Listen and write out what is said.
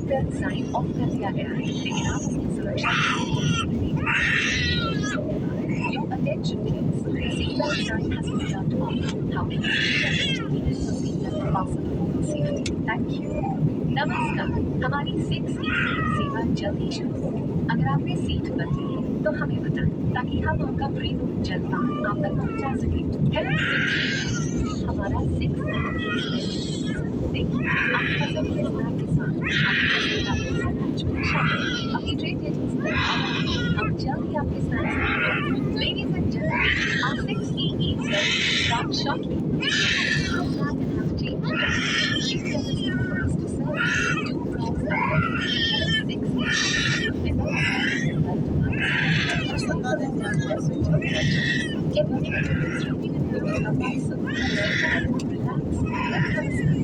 Seat belt sign off कर दिया गया है, लेकिन आप अपनी सुरक्षा के लिए Your attention please. The seat belt sign has been turned off. However, please your seat belt fastened for your safety. Thank you. नमस्कार, हमारी 6 सेवा जल्द ही शुरू होगी। अगर आपने सीट बदली है तो हमें बताएं ताकि हम आपका प्रीमियम जलपान आप तक पहुंचा सकें। हेलो 6, हमारा 6 देखिए, आपकी पसंद के स्नैक के साथ आपकी पसंद का सैंडविच भी शामिल है। अपनी ट्रेन टेबल्स पर हम जल्द ही आपके snacks. Ladies and gentlemen, our 6EE service will start shortly. If you have a snack and have changed your seat, please let us know for us to serve. Do browse our menu at 6EE and Get your tickets ready and have a bicycle. Sit down, relax, and have a snack.